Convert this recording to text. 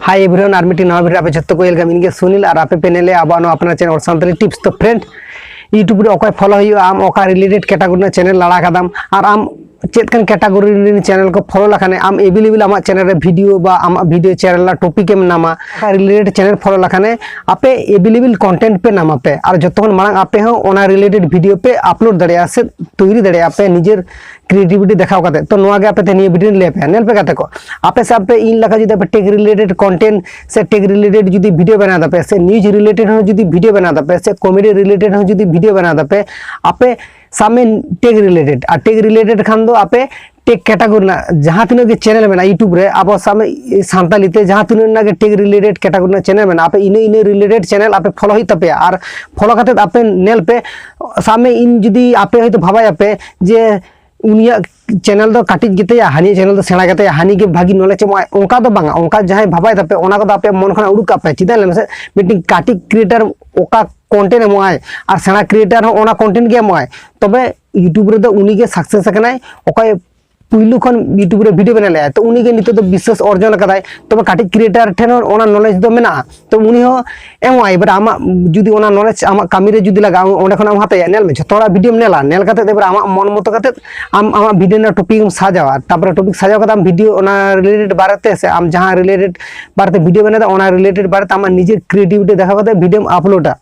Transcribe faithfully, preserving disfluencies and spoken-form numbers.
Hi everyone, ᱟᱨ ᱢᱤᱫᱴᱤᱡ ᱱᱟᱣᱟ video ᱨᱮ ᱟᱯᱮ ᱡᱚᱛᱚ ᱠᱚ welcome᱾ ᱤᱧ ᱜᱮ ᱥᱩᱱᱤᱞ ᱟᱨ ᱟᱯᱮ ᱯᱮ ᱧᱮᱞᱮᱜᱼᱟ ᱟᱵᱚᱣᱟᱜ ᱱᱚᱣᱟ ᱟᱯᱱᱟᱨ channel ᱚᱞ ᱥᱟᱱᱛᱟᱲᱤ tips᱾ ᱛᱚ friend, YouTube ᱨᱮ ᱚᱠᱚᱭ follow ᱦᱩᱭᱩᱜᱼᱟ, ᱟᱢ ᱚᱠᱟ related category ᱨᱮᱱᱟᱜ channel ᱟᱲᱟᱜ ᱠᱟᱫᱟᱢ ᱟᱨ ᱟᱢ ᱪᱮᱫ ᱠᱟᱱ category ᱨᱮᱱ channel ᱠᱚ follow ᱞᱮᱠᱷᱟᱱ ᱟᱢ available ᱟᱢᱟᱜ channel ᱨᱮ video ᱵᱟ ᱟᱢᱟᱜ video channel ᱨᱮᱱᱟᱜ topic ᱮᱢ ᱧᱟᱢᱟ, ᱚᱠᱟ related channel follow ᱞᱮᱠᱷᱟᱱ ᱟᱯᱮ available content ᱯᱮ ᱧᱟᱢᱟ ᱯᱮ᱾ ᱟᱨ ᱡᱚᱛᱚ ᱠᱷᱚᱱ ᱢᱟᱲᱟᱝ ᱟᱯᱮ ᱦᱚᱸ ᱚᱱᱟ related video ᱯᱮ upload ᱫᱟᱲᱮᱭᱟᱜᱼᱟ ᱥᱮ ᱛᱚᱭᱨᱤ ᱫᱟᱲᱮᱭᱟᱜᱼᱟ ᱯᱮ ᱱᱤᱡᱮᱨ creativity ᱫᱮᱠᱷᱟᱣ ᱠᱟᱛᱮ᱾ ᱛᱚ ᱱᱚᱣᱟ ᱜᱮ ᱟᱯᱮ ᱛᱮᱦᱮᱧ ᱱᱤᱭᱟᱹ video ᱨᱮᱧ ᱞᱟᱹᱭ ᱟᱯᱮᱭᱟ᱾ ᱧᱮᱞ ᱯᱮ ᱜᱟᱛᱮ ᱠᱚ, ᱟᱯᱮ ᱥᱮ ᱟᱯᱮ ᱤᱧ ᱞᱮᱠᱟ ᱡᱩᱫᱤ ᱟᱯᱮ tech related content ᱥᱮ tech related ᱡᱩᱫᱤ video ᱵᱮᱱᱟᱣ ᱫᱟᱯᱮ ᱥᱮ news related ᱦᱚᱸ ᱡᱩᱫᱤ video ᱵᱮᱱᱟᱣ ᱫᱟᱯᱮ ᱥᱮ comedy related ᱦᱚᱸ ᱡᱩᱫᱤ video ᱵᱮᱱᱟᱣ ᱫᱟᱯᱮ, ᱟᱯᱮ ᱥᱟᱵ ᱢᱮ tech related, ᱟᱨ tech related ᱠᱷᱟᱱ ᱫᱚ ᱟᱯᱮ tech category ᱨᱮᱱᱟᱜ ᱡᱟᱦᱟᱸ ᱛᱤᱱᱟᱹᱜ ᱜᱮ channel ᱢᱮᱱᱟᱜᱼᱟ YouTube ᱨᱮ, ᱟᱵᱚ ᱥᱟᱵ ᱢᱮ ᱥᱟᱱᱛᱟᱞᱤ ᱛᱮ ᱡᱟᱦᱟᱸ ᱛᱤᱱᱟᱹᱜ ᱨᱮᱱᱟᱜ ᱜᱮ tech related category ᱨᱮᱱᱟᱜ channel ᱢᱮᱱᱟᱜᱼᱟ, ᱟᱯᱮ ᱤᱱᱟᱹ ᱤᱱᱟᱹ related channel ᱟᱯᱮ follow ᱦᱩᱭᱩᱜ ᱛᱟᱯᱮᱭᱟ᱾ ᱟᱨ follow ᱠᱟᱛᱮ ᱟᱯᱮ ᱧᱮᱞ ᱯᱮ, ᱥᱟᱵ ᱢᱮ ᱤᱧ ᱡᱩᱫᱤ ᱟᱯᱮ ᱦᱚᱭᱛᱳ ᱵᱷᱟᱵᱟᱭᱟᱯᱮ ᱡᱮ ᱩᱱᱤᱭᱟᱜ channel ᱫᱚ ᱠᱟᱹᱴᱤᱡ ᱜᱮᱛᱟᱭᱟ, ᱦᱟᱹᱱᱤᱭᱟᱜ channel ᱫᱚ ᱥᱮᱬᱟ ᱜᱮᱛᱟᱭᱟ, ᱦᱟᱹᱱᱤ ᱜᱮ ᱵᱷᱟᱹᱜᱤ knowledge ᱮᱢᱚᱜᱼᱟᱭ, ᱚᱱᱠᱟ ᱫᱚ ᱵᱟᱝᱟ᱾ ᱚᱱᱠᱟ ᱡᱟᱦᱟᱸᱭ ᱵᱷᱟᱵᱟᱭ ᱛᱟᱯᱮ, ᱚᱱᱟ ᱠᱚᱫᱚ ᱟᱯᱮ ᱢᱚᱱ ᱠᱷᱚᱱᱟᱜ ᱩᱰᱩᱠ ᱠᱟᱜ ᱯᱮ᱾ ᱪᱮᱫᱟᱜ ᱞᱟᱹᱭ ᱢᱮᱥᱮ, ᱢᱤᱫᱴᱤᱡ ᱠᱟᱹᱴᱤᱡ creator ᱚᱠᱟ content ᱮᱢᱚᱜᱼᱟᱭ ᱟᱨ ᱥᱮᱬᱟ creator ᱦᱚᱸ ᱚᱱᱟ content ᱜᱮ ᱮᱢᱚᱜᱼᱟᱭ, ᱛᱚᱵᱮ YouTube ᱨᱮᱫᱚ ᱩᱱᱤ ᱜᱮ success ᱟᱠᱟᱱᱟᱭ, ᱚᱠᱚᱭ ᱯᱩᱭᱞᱩ ᱠᱷᱚᱱ YouTube ᱨᱮ video ᱵᱮᱱᱟᱣ ᱞᱮᱫᱼᱟᱭ, ᱛᱚ ᱩᱱᱤ ᱜᱮ ᱱᱤᱛᱚᱜ ᱫᱚ ᱵᱤᱥᱥᱟᱹᱥ ᱚᱨᱡᱚᱱ ᱟᱠᱟᱫᱟᱭ᱾ ᱛᱚᱵᱮ ᱠᱟᱹᱴᱤᱡ creator ᱴᱷᱮᱱ ᱦᱚᱸ ᱚᱱᱟ knowledge ᱫᱚ ᱢᱮᱱᱟᱜᱼᱟ, ᱛᱚ ᱩᱱᱤ ᱦᱚᱸ ᱮᱢᱚᱜᱼᱟᱭ᱾ But ᱟᱢᱟᱜ ᱡᱩᱫᱤ ᱚᱱᱟ knowledge ᱟᱢᱟᱜ ᱠᱟᱹᱢᱤ ᱨᱮ ᱡᱩᱫᱤ ᱞᱟᱜᱟᱜᱼᱟ, ᱚᱸᱰᱮ ᱠᱷᱚᱱᱟᱜ ᱮᱢ ᱦᱟᱛᱟᱭᱟ᱾ ᱧᱮᱞ ᱢᱮ, ᱡᱷᱚᱛᱚ ᱦᱚᱲᱟᱜ video ᱮᱢ ᱧᱮᱞᱟ, ᱧᱮᱞ ᱠᱟᱛᱮ ᱮᱵᱟᱨ ᱟᱢᱟᱜ ᱢᱚᱱ ᱢᱚᱛᱚ ᱠᱟᱛᱮ ᱟᱢ ᱟᱢᱟᱜ video ᱨᱮᱱᱟᱜ topic ᱮᱢ ᱥᱟᱡᱟᱣᱟ᱾ ᱛᱟᱨᱯᱚᱨᱮ topic ᱥᱟᱡᱟᱣ ᱠᱟᱛᱮ ᱟᱢ video ᱚᱱᱟ related ᱵᱟᱨᱮᱛᱮ ᱥᱮ ᱟᱢ ᱡᱟᱦᱟᱸ related ᱵᱟᱨᱮᱛᱮ video ᱵᱮᱱᱟᱣ ᱮᱫᱟ, ᱚᱱᱟ related ᱵᱟᱨᱮᱛᱮ ᱟᱢᱟᱜ ᱱᱤᱡᱮ creativity ᱫᱮᱠᱷᱟᱣ ᱠᱟᱛᱮ video ᱮᱢ uploadᱟ᱾